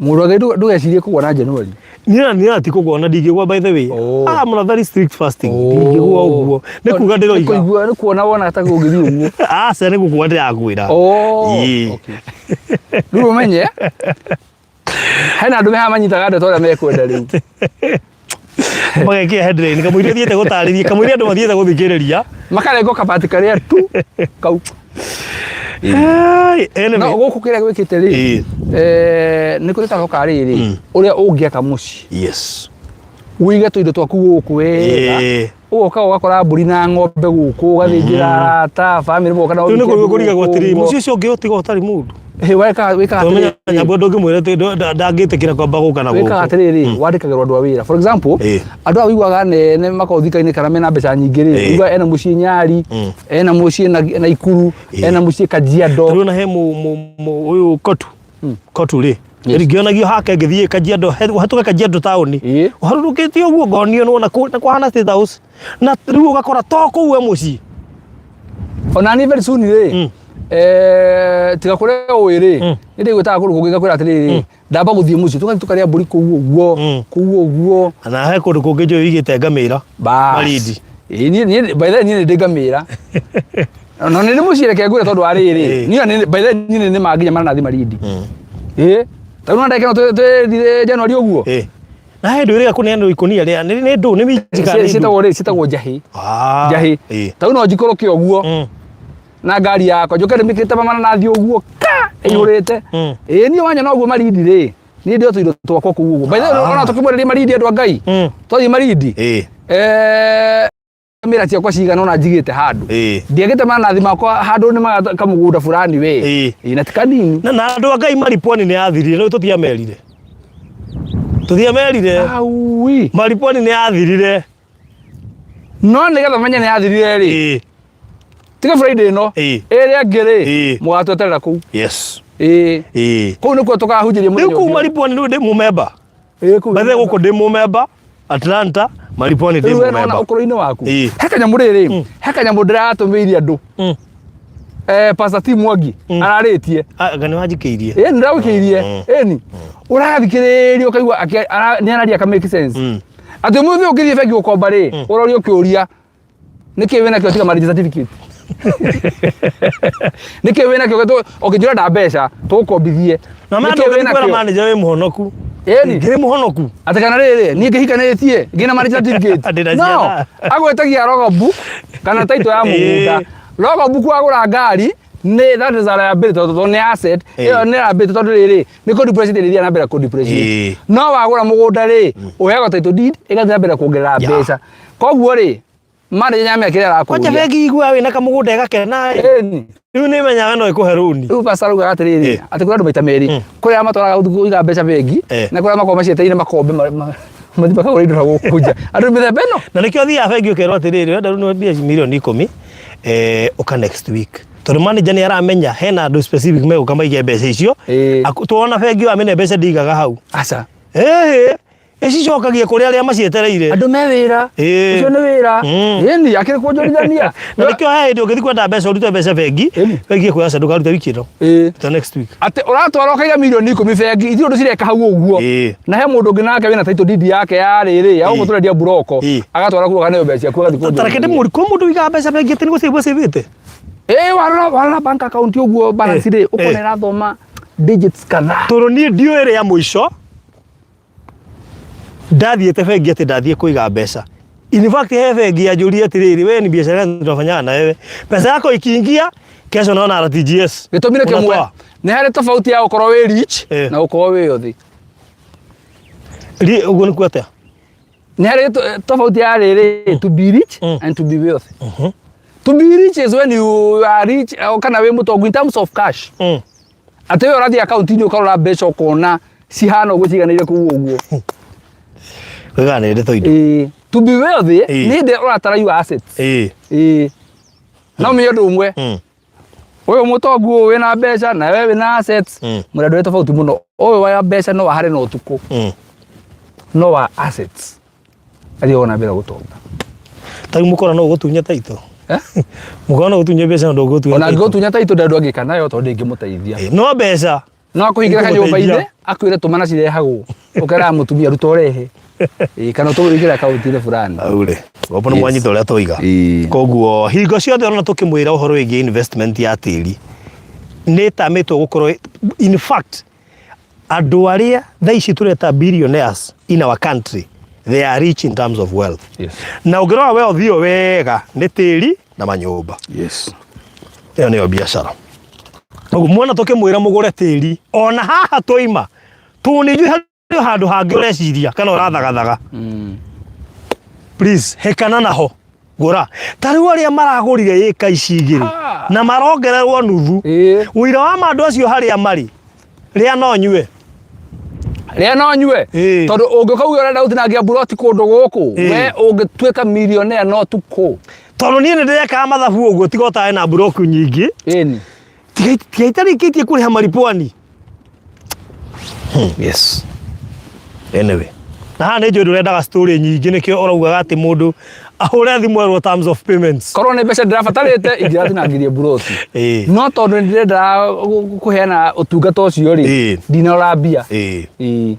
Mũndũ wa Ngai ndũgecirie kũgwa na January. Niĩ niĩ ti kũgwa na ndingĩgwa by the way. Oh. I'm on a very strict fasting. Oh. Ndingĩgwa ũguo. Nĩ kuga ndĩroiga. Kũigua nĩ kuona wona ta gũgĩthiĩ ũguo. Aca nĩ gũkua ndĩrakwĩra. Oh. Ĩĩ. Okay. Rĩu ũmenye hena andũ mehaha manyitaga ndeto ũrĩa mekwenda rĩu. Magekĩra headline kamũira thiĩte gũtarĩria kamũira andũ mathiĩte gũthikĩrĩria. Makarengwo kabati karĩa tu kau. Ai, anyway. No gũkũ kĩrĩa gwĩkĩte rĩ Ĩĩ. nĩ kũrĩ karoka rĩrĩ ũrĩa ũngĩaka mũciĩ Yes. ũige tũindo twaku gũkũ wega Ĩĩ. ũgoka ũgakora mbũri na ng'ombe gũkũ ũgathĩnjĩra arata bamĩrĩ moka na Rĩu nĩ weekend kũrigagwo gũkũ atĩrĩrĩ ũguo. mũciĩ ũcio ũngĩ ũtiga ũtarĩ mũndũ. Ĩ, wĩkaga Tũmenya atĩrĩrĩ nyambo ndũngĩmwĩra atĩ ndangĩtĩkĩra kwamba gũka na wĩkaga gũkũ. atĩrĩrĩ wandĩkagĩrwo andũ a wĩra for example Ĩ. andũ aya ũiguaga nene makoragwo thika-inĩ kana mena mbeca nyingĩ rĩ Ĩ. ũiguaga ena mũciĩ Nyari ena mũciĩ Naikuru Ĩ. ena mũciĩ Kajiado Rĩu ona he ũyũ Kotu. Kotu rĩ. Yes. Ngĩonagio hake ngĩthiĩ Kajiado, ũhetũke Kajiado taũni. Ĩ. Ũharũrũkĩte ũguo ngonio nĩwona na kũhana State House. Na rĩu ũgakora to kũu e mũciĩ. Ona niĩ very soon rĩ tiga kũrĩa ũĩ rĩ nĩ ndĩgwĩtaga kũndũ kũngĩ ngakwĩra atĩrĩrĩ ndamba gũthiĩ mũciĩ tũgathiĩ tũkarĩa mbũri kũu ũguo kũu ũguo. Na he kũndũ kũngĩ njũĩ ũigĩte ngamĩra. Bas. Malindi. Ĩ, niĩ by the way, niĩ nĩ ndĩ ngamĩra. No nĩ ndĩ mũciĩ reke ngwĩre tondũ wa rĩrĩ. Niĩ nĩ by the way, niĩ nĩ nĩmaga nginya maranathi Malindi. Ĩ, ta rĩu no ndagĩka ĩno twĩthire January ũguo. Na he ndũ ĩrĩa kũneanwo ikũnia rĩa nĩ nĩ ndũ nĩ minji kana nĩ ndũ? Ciĩtagwo rĩ ciĩtagwo njahĩ. Ah, Njahĩ. ĩ. Ta rĩu no njikũrũke ũguo na ngari yakwa njũke ndĩmĩkĩrĩte maranathi ũguo ka ĩihũrĩte. Ĩ niĩ wanyona ũguo Malindi rĩ niĩ ndĩ o tũindo twakwa kũu ũguo. By the way ona tũkĩmwenderia Malindi andũ a Ngai. Twathiĩ Malindi. Mĩra ciakwa cigana ona njigĩte handũ. Ndiagĩte maranathi makwa handũ nĩ kamũgũnda fulani we. Ĩ, na ti kanini. Na andũ a Ngai Maripwani nĩ yathirire, rĩu tũtiamerire. Tũtiamerire. Aui. Maripwani nĩ yathirire. No nĩgetha menye nĩ yathirire rĩ. Tiga Friday ĩno. Ĩĩ. Ĩrĩa ĩngĩ rĩ, Ĩĩ. mũgatweterera kũu. Yes. Ĩĩ. Ĩĩ. Kũu nĩkuo tũkahunjĩria Rĩu mũthenya kũu ũcio. Maripwani rĩu ndĩ mũmemba. Ĩĩ, kũu Bethe gũkũ ndĩ mũmemba. Atlanta, Maripwani ndĩ Rĩu we nona mũmemba. ũkũrũ-inĩ waku. Ĩĩ. He kanyamũ rĩrĩ, he kanyamũ ndĩratũmĩire andũ. Pastor T Mwangi ararĩtie. Ah, anga nĩ wanjikĩirie. Ĩĩ nĩndagũikĩirie. Ĩni. Ũrathikĩrĩria ũkaigua nĩ araria ka make sense. Atĩ ũmũthĩ ũngĩthiĩ bengi gũkomba rĩ, ũrorio kĩũria nĩkĩ wĩna kĩo tiga marriage certificate. Nĩkĩ wĩna kĩo ũkĩnjũra nda mbeca tũgũkombithie. Na ma Nĩkĩ wĩna ndũngĩkwĩra kĩo? manager wĩ mũhonoku. Ĩni. Ngĩrĩ mũhonoku. Atĩ kana rĩrĩ niĩ ngĩhikanĩtie ngĩna marriage certificate. Ndĩna No, ciana. agwĩtagia logbook kana title ya mũgũnda. Ĩĩ. Logbook wagũra ngari nĩ that is a liability tondũ nĩ asset. Ĩĩ. Ĩyo nĩ liability tondũ rĩrĩ nĩ kũ depreciate ĩrĩthiaga na mbere kũ depreciate. Ĩĩ. No wagũra mũgũnda rĩ ũheagwo title deed ĩgathiĩ na mbere kuongerera Ya. mbeca. Koguo rĩ manager nĩamenya kĩrĩa Kwanja arakũria. bengi iguaga wĩna kamũgũnda ĩgakena ĩ. Ĩni. Rĩu nĩ menyaga no ĩkũhe rũni. Rĩu pastor araugaga atĩrĩrĩ Ĩĩ. atĩ kũrĩ andũ maita merĩ kũrĩ arĩa matwaraga gũthiĩ kũiga mbeca bengi na kũrĩ arĩa makoragwo macietereire makombe mathiĩ makagũra indo na gũkũ nja andũ mĩthemba ĩno. Na nĩkĩo ũthiaga bengi ũkerwo atĩrĩrĩ wenda rũni mbia mirioni ikũmi ũka next week. Tondũ manager nĩ aramenya hena andũ specific megũka maige mbeca icio. Ĩĩ. Tuona bengi wamĩne mbeca ndĩigaga hau. Aca. Ĩhĩ. Ĩcicokagia kũrĩ arĩa macietereire. Andũ me wĩra. Ĩĩ. Ũcio nĩ wĩra. Ĩni akĩrĩ kuonjorithania. Na nĩkĩo he hĩndĩ ũngĩthiĩ kwenda mbeca ũrute mbeca bengi, Ĩni. bengi ĩkwĩra aca ndũkarute wiki ĩno. Ĩĩ. Ruta next week. Atĩ ũratwara ũkaiga mirioni ikũmi bengi ithuĩ ũndũ cireka hau ũguo. Ĩĩ. Na he mũndũ ũngĩ nake wĩna title deed yake ya rĩrĩ ya Ĩĩ. gũkũ tũrendia mburoko Ĩĩ. agatwara kuo akaneo mbeca ciaku agathiĩ Ta reke kuonjorithania. ndĩmũrie, kwĩ mũndũ ũigaga mbeca bengi atĩ nĩ gũcĩbwo acĩbĩte? Ĩĩ warora warora bank account ũguo balance Ĩĩ. rĩ ũkona Ĩĩ. ĩrathoma digits kadhaa. Tondũ niĩ ndiũĩ rĩa mũico ndathiĩte bengi atĩ ndathiĩ kũiga mbeca. In fact he bengi yanjũririe atĩrĩrĩ, wewe ni biashara gani tunafanyaga na wewe? Pesa yako ikiingia kesho naona RTGS. Gĩtũmi nĩ kĩmwe Unatoa. nĩ harĩ tofauti ya gũkorwo wĩ rich Ĩĩ. na gũkorwo wĩ wealthy. Ri ũguo nĩ kuga atĩa? Nĩ harĩ tofauti ya rĩrĩ to be rich and to be wealthy. To be rich is when you are rich kana wĩ mũtongu in terms of cash. Atĩ we ũrathiĩ akaunti-inĩ ũkarora mbeca ũkona cihana ũguo ciganĩire kũu ũguo. Wega nĩ ndeto indo. Ĩĩ. To be wealthy Ĩĩ. nĩ hĩndĩ ĩrĩa ũratara your assets. Ĩĩ. Ĩĩ. No ũmenye ũndũ ũmwe ũyũ mũtongu ũyũ wĩna mbeca na we wĩna assets mũrĩ andũ erĩ tofauti mũno. Ũyũ wa mbeca no ahare na ũtukũ no wa assets athiaga na mbere gũtonga. Ta rĩu mũkora no ũgũtunya taito. Eh? Mũkora no ũgũtunya mbeca na ndũngĩgũtunya Ona taito. angĩgũtunya taito ndĩ ũndũ angĩka nayo tondũ ndĩngĩmũteithia. Ĩĩ, No mbeca. No akũhingĩra Ĩngĩmũteithia. kanyũmba-inĩ akwĩre tũmana cirehagwo ũkeraga mũtumia ruta ũrehe. Ĩĩ, kana ũtũgĩre akaunti-inĩ fulani. Hau rĩ. Gopo nĩ Yes. mwanyita ũrĩa twoiga. Ĩĩ. Koguo hingo ciothe ũrona tũkĩmwĩra ũhoro wĩgiĩ investment ya tĩri nĩ ĩtamĩtwo gũkorwo in fact andũ arĩa thaa ici tũreta billionaires in our country they are rich in terms of wealth. Yes. Na ũngĩrora wealth ĩyo wega nĩ tĩri na manyũmba. Yes. Ĩyo nĩyo biacara. Koguo muona tũkĩmwĩra mũgũre tĩri ona haha twaima tondũ nĩ njũĩ harĩ handũ hangĩ ũreciria kana ũrathagathaga please hekana naho gũra ta rĩu arĩa maragũrire ĩka ici igĩrĩ Ah. na marongererwo nuthu Ĩĩ. ũira wa ma andũ acio harĩa marĩ rĩa no nyue Rĩa no nyue Ĩĩ. tondũ ũngĩũka uge ũrenda gũtinangia mburoti kũndũ gũkũ Ĩĩ. we ũngĩtuĩka millionaire no tukũ. tondũ niĩ nĩ ndĩrekaga mathabu ũguo tiga ũtarĩ na mburoku nyingĩ Ĩni. tiga tiga itarĩkĩtie kũrĩha maripwani Yes. anyway na haha nĩ njũĩ ndũrendaga story nyingĩ nĩkĩo ũraugaga atĩ mũndũ ahũre thimũ erwo terms of payments Korwo nĩ mbeca ndĩrabatarĩte ingĩratinangirie mburoti. Ĩĩ. No tondũ nĩ ndĩrendaga kũheana ũtungata ũcio rĩ Ĩĩ. ndinarora mbia. Ĩĩ. Ĩĩ.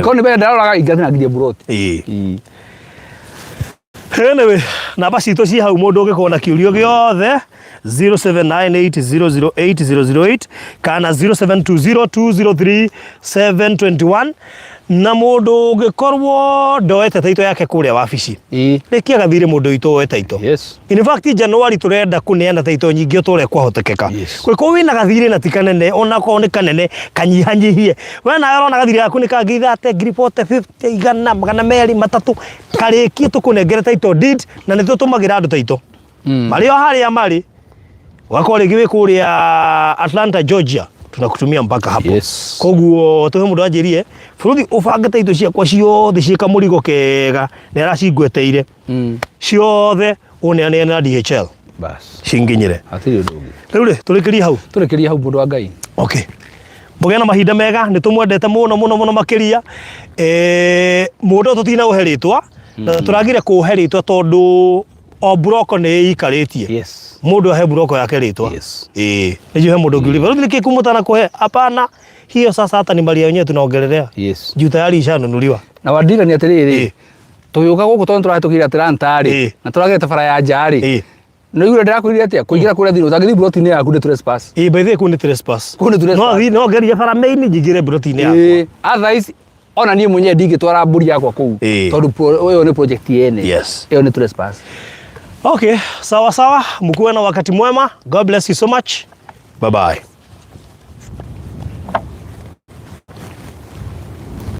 Korwo nĩ mbeca ndĩraroraga ingĩratinangirie mburoti. Ĩĩ. Ĩĩ. Anyway, namba citũ ci hau mũndũ ũngĩkorwo na kĩũria gĩothe 0798008008 kana 0720203721 na mũndũ ũngĩkorwo ndoete taito yake kũrĩa wabici Ĩĩ. rĩkia gathirĩ mũndũ witũ woe taito Yes. In fact January turenda kuneana taito nyingĩ o ta ũrĩa kwahotekeka Yes. kwĩkorwo wĩna gathirĩ na ti kanene onakorwo nĩ kanene kanyihanyihie we nawe ũrona gathirĩ gaku nĩ ka ngiri 30 ngiri 40 50 igana 200 3 karĩkie tũkũnengere title deed na nĩ tũtũmagĩra andũ taito marĩ o harĩa marĩ wakorwo rĩngĩ wĩ kũrĩa Atlanta Georgia tunakutumia mpaka hapo Yes. koguo tũhe mũndũ anjĩrie bũrũri ũbange taito ciakwa ciothe ciĩ kamũrigo kega nĩ aracingweteire ciothe ũneanĩre na DHL. Bas. Cinginyĩre. Hatirĩ ũndũ ũngĩ. Rĩu rĩ, tũrĩkĩrie hau. Tũrĩkĩrie hau, mũndũ wa Ngai. Okay, mũgĩe na mahinda mega, nĩ tũmwendete mũno mũno mũno makĩria. Eh, mũndũ ũyũ tũtinaũhe rĩtwa na tũragire kũũhe rĩtwa tondũ o buroko nĩ ĩikarĩtie. Mũndũ ahe buroko yake rĩtwa. Ĩĩ, nĩnjũĩ he mũndũ ũngĩũria, "Rĩu nĩkĩ kumũtana kũhe?" Hapana, hiyo sasa hata ni mali yenyewe tunaongelelea juu tayari ishanunuliwa. Na wandira nĩ atĩrĩrĩ, tũgĩũka gũkũ tondũ tũrahĩtũkĩire Atlanta rĩ, na tũragete bara ya nja rĩ, nĩ ũiguire ndĩrakwĩrire atĩa kũingĩra kũrĩa thĩinĩ ũtangĩthiĩ mburoti-inĩ yaku nĩ trespass. Ĩĩ, by the way, kũu nĩ trespass. Kũu nĩ trespass. No thiĩ, no ngerie bara main nyingĩre mburoti-inĩ yakwa. Ĩĩ, otherwise ona niĩ mwenyewe ndingĩtwara mbũri yakwa kũu tondũ ĩyo nĩ project yene. Ĩyo nĩ trespass. Okay, sawa sawa, mkuwe na wakati mwema. God bless you so much. Bye bye.